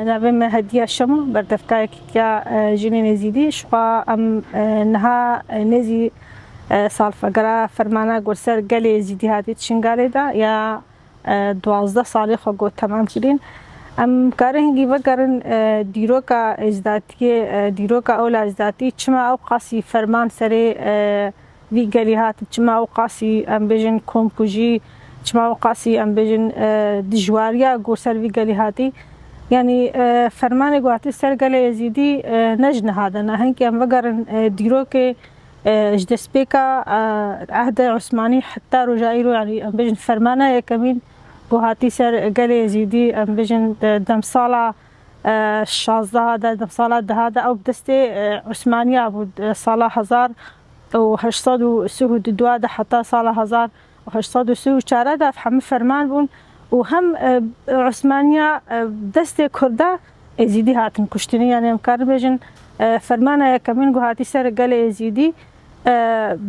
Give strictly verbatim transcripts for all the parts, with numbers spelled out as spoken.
Navê me Hediya Şemo, berdevkayekî ya, e, jinên Êzîdî. Ji xwe em, e, niha, e, nêzî, e, salvegera fermana ku ser gelê Êzîdî hatî Şingalê de ya, e, duwazdeh salê xwe got temam kirîn. Em karin hingî vegerin, e, dîroka êzdatiyê, e, dîroka ola êzdatî çima ew qasî ferman serê, e, vî gelî hatî, çima ew qasî em bêjin komkujî, çima ew qasî em bêjin, e, dijwariya ku ser vî gelî hatî. Yanî, e, fermanê ku hatî ser gelê Êzîdî, e, ne ji niha de ne. Hinkî em vegerin, e, dîrokê, e, ji destpêka, e, ehdê Osmanî heta roja îro, yanî em bêjin fermana yekemîn ku hatî ser gelê Êzîdî, em bêjin, e, demsala, e, şazdeh de, demsala deha de, ew bi destê, e, Osmaniya bû, e, sala hezar û heşt sed û sî û du de heta sala hezar û heşt sed û sî û çar de ev hemû ferman bûn û hem, e, Osmaniya, e, destê Kurda Êzîdî hatin kuştinî. Yanî em karin bêjin, e, fermana yekemîn ku hatî ser gelê Êzîdî, e,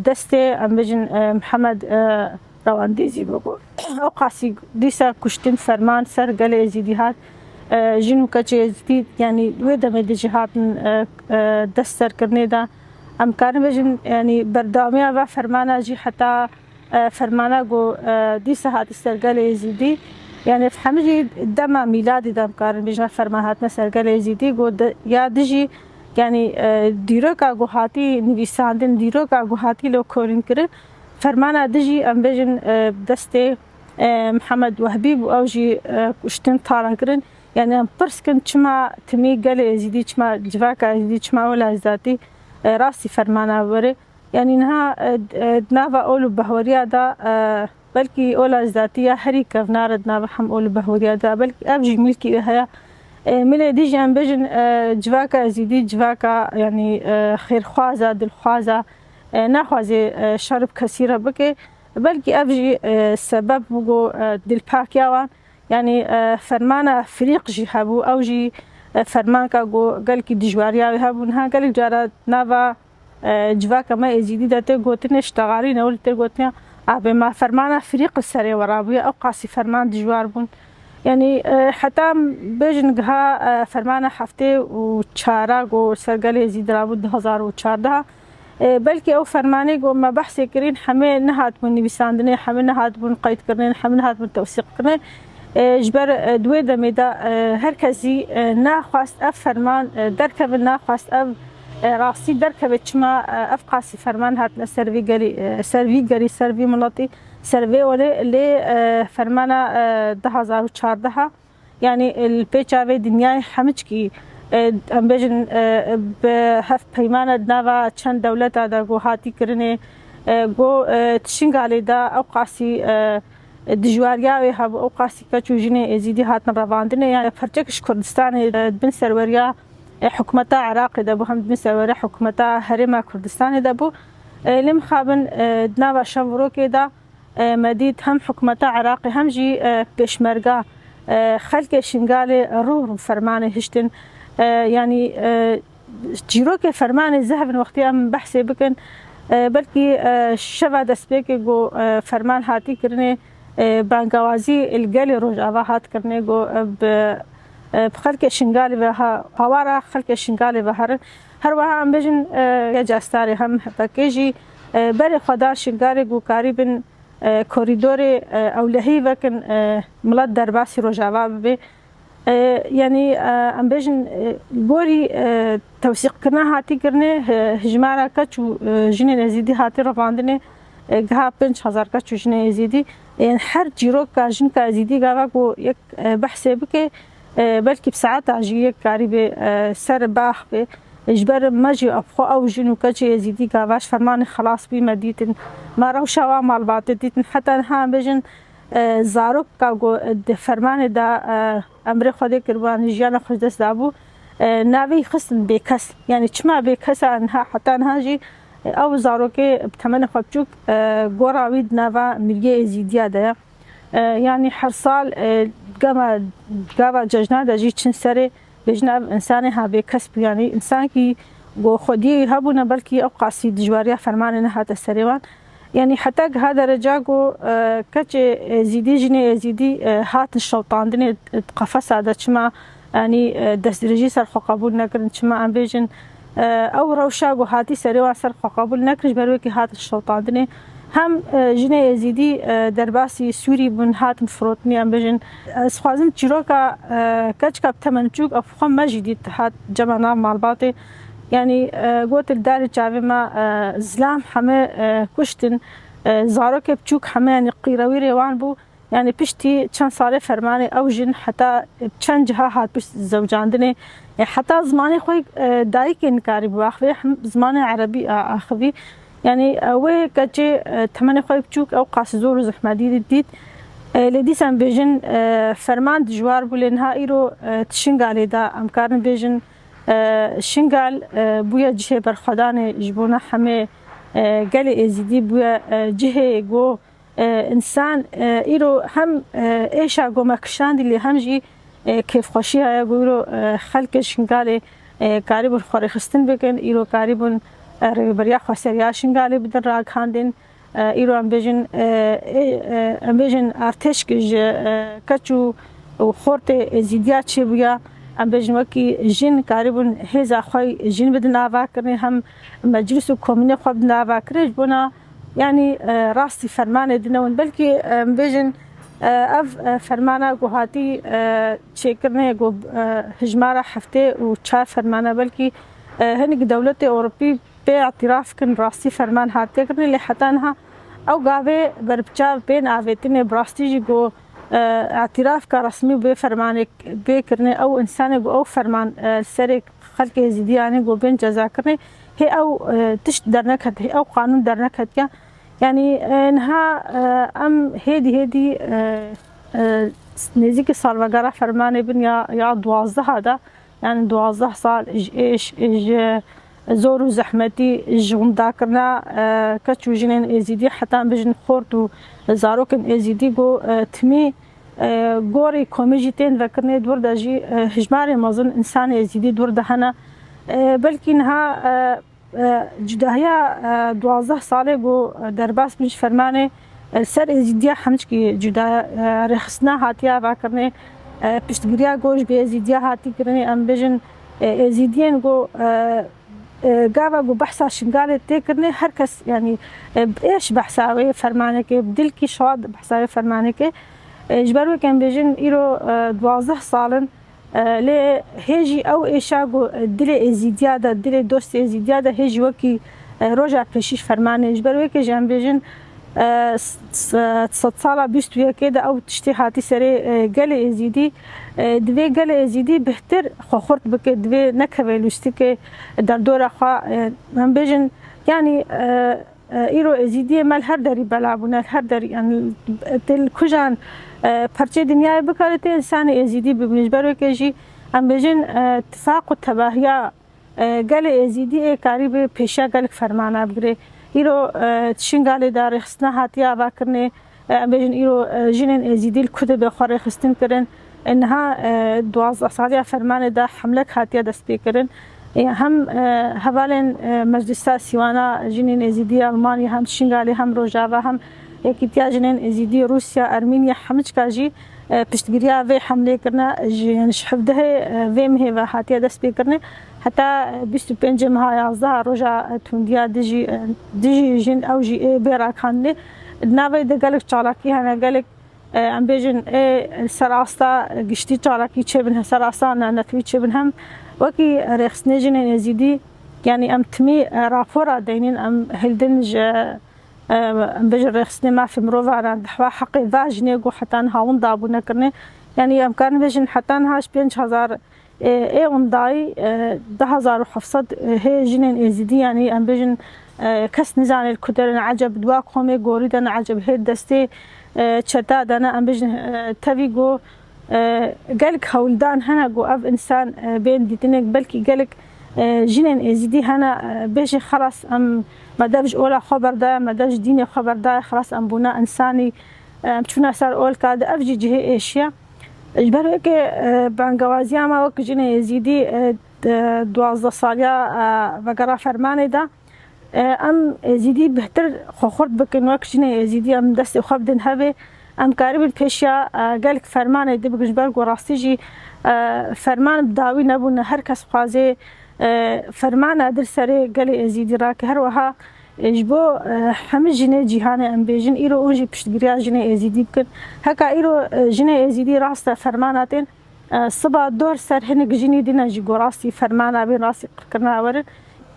destê, em bêjin, e, Mihemed, e, Rewandîzî bû. Ew qasî dîsa kuştin ferman ser gelê Êzîdî hat. E, jin û keçê Êzîdî, yanî wê demê de jî hatin, e, e, dest serkirinê de. Em karin bêjin, yanî berdewamiya ve fermana jî heta, e, fermana ku, e, dîsa hatî ser gelê Êzîdî. Yanî ev hemî jî dema mîladî de em karin bêjin ev ferman hatine ser gelê Êzîdî. Ku de, ya dijî, yanî, e, dîroka ku hatî nivîsandin, dîroka ku hatî lêkolînkirin, fermana dijî, em bêjin, e, destê, e, Mihemed Wehbî bû, ew jî, e, kuştin, tala kirin. Yanî em pirs kin çima timî gelê Êzîdî, çima civaka Êzîdî, çima wela Êzdatî, e, rastî fermana were. Yanî niha, e, e, di nava ol û behweriya de, e, belkî ola Êzdatî ya herî kevnar e di nava hem ol û behweriya de, belkî ev jî milkî wê heye. E, milê dî jî em bêjin, e, civaka Êzîdî, civaka, yanî, e, xêrxwaza, dilxwaza, e, naxwazê, e, şer bi kesî re bike. Belkî ev jî, e, sebeb bû ku, e, dilpakiya wan, yanî, e, fermana firîq jî hebû, ew jî, e, fermanka ku gelkî dijwariya wê hebû. Niha gelek cara nava, e, civaka me Êzîdî de tê gotinê ştexalî ne, wile tê gotinê abê ma fermana firîq li serê we rabûye, ew qasî ferman dijwar bûn. Yanî, e, heta em bêjin giha, e, fermana heftê û çara ku ser gelê Êzîdî rabû du hezar û çardeh, e, belkî ew fermanê ku me behsê kirîn hemê nehatibûn nivîsandinê, hemê nehatibûn qeydkirinê, hemê nehatibûn tewsîqkirinê. E, ji ber, e, di wê demê de, e, her kesî, e, naxwest ev ferman, e, derkeve, naxwest ev, e, rastî derkeve. Çima, e, ev qasî ferman hatine ser vî gelî, e, ser vî gelî, ser vî miletî, ser vê olê lê, e, fermana, e, du hezar û çardeh, yanî, e, li pêça vê dinyayê hemiçkî, e, em bêjin, e, bi hevpeymana di nava çend dewleta de ku hatî kirinê, e, ku, e, di Şingalê de ew qasî, e, dijwariya wê hebû, ew qasî keç û jinê Êzîdî hatin revandinê, yanî perçek ji Kurdistanê, e, di bin serweriya, e, hikûmeta Iraqê de bû, hem di bin serweriya hikûmeta Herêma Kurdistanê de bû. E, lê mixabin, e, di nava şev û rokê de, e, me dît hem hikûmeta Iraqê hem jî, e, pêşmerga, e, xelkê Şingalê rû rû fermanê hiştin. E, yanî, e, çîrokê fermanê zehf in wextê em behsê bikin. E, belkî, e, şeva destpêkê ku, e, ferman hatî kirinê, e, bangawazî li gelê Rojava hat kirinê ku, e, bi, e, bi xelkê Şingalê ve ha-, hawara xelkê Şingalê ve herin. Her wiha em bêjin, e, ya Castarê hem H P K jî, e, berê xwe da Şingalê ku karîbin, e, korîdorê, e, ewlehî vekin, e, milet derbasî Rojava bibe. E, yanî, e, em bêjin, e, gorî, e, tewsîqkirina hatî kirinê, e, hijmara keç û, e, jinên Êzîdî hatî revandinê, e, giha pênc hezar keç û jinên Êzîdî. Yanî her çîroka jinka Êzîdî gava ku yek, e, behsê bike, e, belkî bi saeta jî yek karî bê, e, ser bax bê. Ji ber me jî ev xwe ew jin û keçê Êzîdî gava ji fermanê xelas bî me dîtin. Me rewşa wan malbatê dîtin. Heta niha em bêjin, e, zaroka ku di fermanê de, e, emrê Xwedê kiribû, yanî jiyana xwe ji dest dabû, e, navê xistin bêkes. Yanî çima bêkes e niha, heta niha jî, e, ew zarokê bi temenê xwe biçûk, e, gora wî di nava miriyê Êzîdiya de ye. E, yanî her sal, e, gama, gava cejna de jî çin serê, bêjin ev însanê ha bêkes bû, yanî însankî ku xwediyê wî hebûne, belkî ew qasî dijwariya fermanê nehate serê wan. Yanî heta giha dereca ku, e, keçê Êzîdî, jinê Êzîdî, e, hatin şewtandinê di qefesa de, çima Yanî, e, destdirêjî ser xwe qebûl nekirin. Çima em bêjin, e, ew rewşa ku hatî serê wan ser xwe qebûl nekirin, ji ber wekî hatin şewitandinê. Hem, e, jinê êzîdî, e, derbasî Sûrî bûn, hatin firotinî, em bêjin. Ez xwazim çîroka, e, keçika bi temençûk, ev xwe me jî dît, hat cema nav malbatê. Yanî, e, got li darê çavê me, e, zilam heme, e, kuştin, e, zarokê biçûk heme, yanî qîrewîrê wan bû. Yanî piştî çend salê fermanê ew jin heta çend ciha hat pişt zewcandinê. E, heta zimanê xwe, e, dayikê nikarî biaxivê, hem zimanê erebî a-, axivî. Yanî, e, wê keçê, e, temenê xwe biçûk ew qas zor û zehmetî dît. E, lê dîsa em bêjin, e, ferman dijwar bû, lê niha îro, e, di Şingalê de em karin bêjin, e, Şingal, e, bûye cihê berxwedanê ji bona hemê, e, gelê Êzîdî bûye, e, cihê go, e, însan, e, îro hem, e, êşa go me kişandî lê hem jî, e, kêfxweşî heye ku îro, e, xelkê Şingalê, e, karîbûn xwerêxistin bikin, îro karîbûn, e, rêveberiya xweseriya Şingalê bidin ragihandin. E, îro em bêjin, e, e, e, em bêjin artêşk ji, e, keç û, û xortê Êzîdiya çêbûya. Em bêjin wekî jin karîbûn hêza xwe jin bidin avakirinê, hem meclis û komînê xwe bidin avakirinê ji bona, yanî, e, rastî fermanê dinewin. Belkî, e, em bêjin, e, ev, e, fermana ku hatî, e, çêkirinê ku, e, hijmara heftê û çar fermana, belkî, e, hinek dewletê Ewropî pê îtiraf kin rastî ferman hatiye kirinê, lê heta niha ew gavê berbiçav bên avêtinê, bi rastî jî ku, e, îtirafka resmî bê fermanê bê kirinê, ew însanê ku ew ferman, e, li serê xelkê Êzîdiyanê ku bên cezakirinê, hê ew, e, tişt derneket, hê ew qanûn derneketiye. Yanî, e, niha, e, em hêdî hêdî, e, e, nêzîkî salvegera fermanê bin ya, ya duwazdeh de, yanî duwazdeh sal ji êş, ji zor û zehmetî, ji windakirina, e, keç û jinên Êzîdî, heta em bêjin xort û zarokên Êzîdî ku, e, timî, e, gorî komî jî tên vekirinê, di wir de jî, e, hijmarê mezin însanê Êzîdî di wir de hene. E, belkî niha, e, e, cudahiya, e, duwazdeh salê ku, e, derbas bin ji fermanê, e, li ser Êzîdiya hemçkî cuda, e, rêxistina hatiye avakirinê, e, piştgiriya ku ji bê Êzîdiya hatî kirinê, em bêjin, e, Êzîdiyên ku, e, e, gava ku behsa Şingalê tê kirinê, her kes, yanî, e, bi êş behsa wê fermanekê, bi dilkî şad behsa wê fermanekê. E, ji ber wê ke em bêjin, îro, e, duwazdeh sal in, e, lê hê jî ew êşa ku, e, dilê Êzîdiya de, dilê dostê Êzîdiya de hê jî wekî, e, roja pêşî ji fermanê. Ji ber wê ke jî em bêjin, e, s-, s-, sedsala bîst û yekê de ew tiştê hatî serê, e, gelê Êzîdî. E, divê gelê Êzîdî bêhtir xwe xurt bike, divê nekeve lûstikê derdora xwe, e, em bêjin, yanî, e, e, îro Êzîdiyê me li her derî bela bûne, li her derî, yanî, tê li kujan, e, perçê dinyayê bikare tê însanê Êzîdî bibîne. Ji ber wê ke jî em bêjin, e, tifaq û tebahiya, e, gelê Êzîdî ê karî bi pêşiya gelek fermana bigire. Îro, e, di Şingalê de rêxistina hatiye avakirinê, e, em bêjin îro, e, jinên Êzîdî li ku dibe xwe rêxistin kirin. E, niha, e, duwazdeh saliya fermanê de hemlek hatiye destpêkirin. E, hem, e, hevalên, e, Meclisa Sîwana Jinên Êzîdî ya Almanya, hem Şingalê, hem Rojava, hem Yekîtiya Jinên Êzîdî Rûsya, Ermînya, hemçka jî, e, piştgiriya vê hemlê kirine. Ji, yanî ji hevdehê, e, vê mihê ve hatiye destpêkirinê. Heta, e, bîst û pêncê meha yazdeh, roja, e, tundiya dijî, e, dijî jin, ew jî ê bê ragihandinê. Di navê de gelek çalakî hene, gelek, e, em bêjin, ê ser asta giştî çalakî çêbin, ser asta netewî çêbin, hem wekî rêxistinê jinên Êzîdî, yanî em timî, e, rapora deynîn, em hildin ji, e, em bêjin rêxistinê mafê mirovan, dehwa heqê va jinê ku heta niha winda bûne kirine. Yanî em karin bêjin heta niha ji pênc hezar, e, ê windayî, e, du hezar û heft sed, e, hê jinên Êzîdî, yanî em bêjin, e, kes nizane li ku de ne, eceb di wa komê gorî de ne, eceb hê destê, e, çeta de ne, em bêjin, e, tevî ku, e, gelek hewldan hene ku ev însan, e, bên dîtinek, belkî gelek, e, jinên Êzîdî hene, e, bêjê xelas em, me dev ji ola xwe berdaye, me dev ji dînê xwe berdaye, xelas em bûna însanî, e, em çûna ser olka de, ev jî cihê êşiye. Ji ber wê ke, e, bangewaziya me wek jinê Êzîdî, e, di duwazdeh saliya, e, vegera fermanê de, e, em Êzîdî bêhtir xwe xurt bikin, wek jinê Êzîdî em destê xwe bidin hevê, em karibin pêşiya, e, gelek fermanê dibigin, ji ber ku rastî jî, e, ferman bi dawî nebûne, her kes xwazê, e, fermana dir serê gelê Êzîdî rake. Her wiha, e, ji bo, e, hemî jinê cîhanê em bêjin, îro û jî piştgiriya jinê Êzîdî bikin. Heka îro, e, jinê Êzîdî rast e fermana tên, e, siba dor ser hinek jinî dîne jî ku rastî fermana bên, rastî qirkirina werin.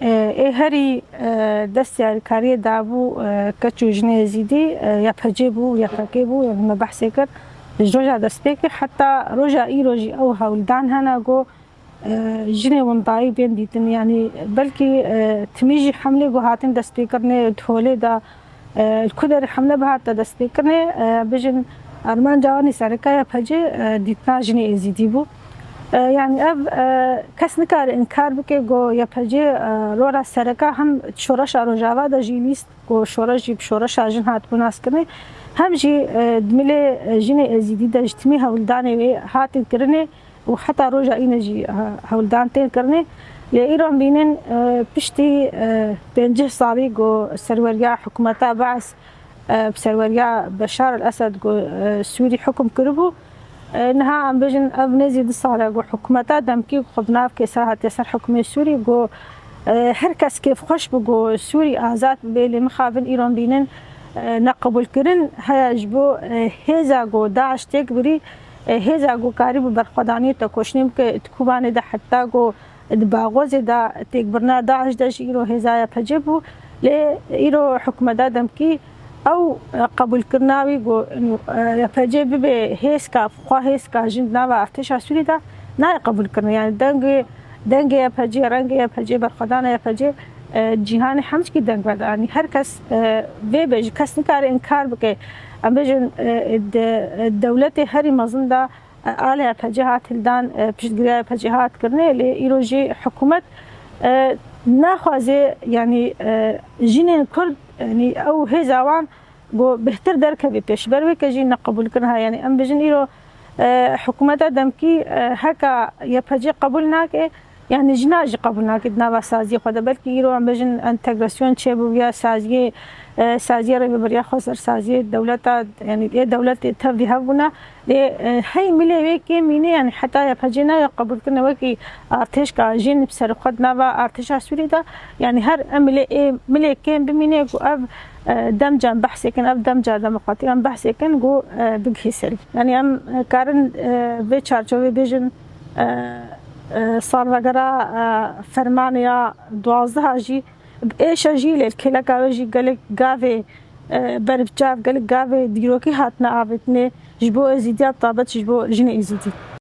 E, ê herî, e, dest yarîkariyê dabû, e, keç û jinê Êzîdî, e, Y P C bû, Y P G bû, yanî me behsê kir. Ji roja destpêkê heta roja îro jî ew hewldan hene ku, e, jinê windayî bên dîtin. Yanî belkî, e, timî jî hemlê ku hatin destpêkirinê di holê de, e, li ku derê hemle bihate destpêkirinê, e, bijin armanca wan ê sereke Y P C, e, dîtina jinê Êzîdî bû. E, yanî ev, e, kes nikare înkar bike ku Y P C, e, rola sereke hem şoreşa Rojava de jî lîst ku şoreş jî bi şoreşa jin hatibû naskirinê, hem jî, e, di milê, e, jinê Êzîdî de ji timî hewldanê wê hatin kirinê û heta roja îne jî, e, hewldan tên kirinê. Lê îro em bînin, e, piştî, e, pêncî salî ku serweriya hikûmeta Beas, e, bi serweriya Beşar el-Esed ku, e, Sûrî hikûm kiribû, e, niha em bêjin ev nêzî du sal e ku hikûmeta demkî ku xwe bi nav Kêsar hatiye ser hikûmê Sûrî ku, e, her kes kêfxweş bû ku Sûrî azad bibe, lê mixabin îro em bînin, e, neqebûlkirin heye ji bo, e, hêza ku DAIŞ têk birî, e, hêza ku karîbû berxwedaniyê tekoşînê bike di Kobanê de, heta ku di Baxozê de têkbirina DAIŞ de jî îro hêza Y P C bû. Lê îro hikûmeta demkî ew, e, qebûlkirina wî ku, e, Y P C bibe hêzka, xwe hêzka jin di nava artêşa Sûrî de nayê qebûlkirin. Yanî dengê, dengê Y P C, rengê Y P C, berxwedana Y P C, e, cîhanê hemşkî deng veda. Yanî her kes, e, vê bêje, kes nikare înkar bike. Em bêjin, e, de, dewletê herî mezin de, e, alê Y P C hat hildan, e, piştgiriya Y P C hat kirinê, lê îro jî hikûmet, e, naxwaze, yanî, e, jinên Kurd, yanî ew hêza wan ku bêhtir derkeve pêş. Ji ber wê ke jî neqebûlkirin ha, yanî em bêjin îro, e, hikûmeta demkî, e, heka Y P C qebûl nake, yanî jina jî qebûl nake di nava saziyê xwe de. Belkî îro em bêjin entegrasyon çêbû ya saziyê, e, saziyê rêveberiya xweser, saziyê dewleta, yanî ê dewletê tevlî hev bûne. Lê, e, hey milê wê kêm mîne, yanî heta Y P C nayê qebûlkirine wekî artêşka jin bi ser xwe di nava artêşa Sûrî de. Yanî her em milê ê, milê kêm bimîne ku ev, e, demca em behsê kin, ev demca demokratîk em behsê kin ku, e, bigihê serî. Yanî em, e, karin, e, vê çarçovê bêjin, e, e, salvegera, e, fermanê ya duwazdeh jî bi êşa jî lê kêleka wê jî gelek gavê, e, ber bi çav, gelek gavê dîrokî hatine avêtinê ji bo Êzîdiya, bi taybet jî ji bo jinê Êzîdî.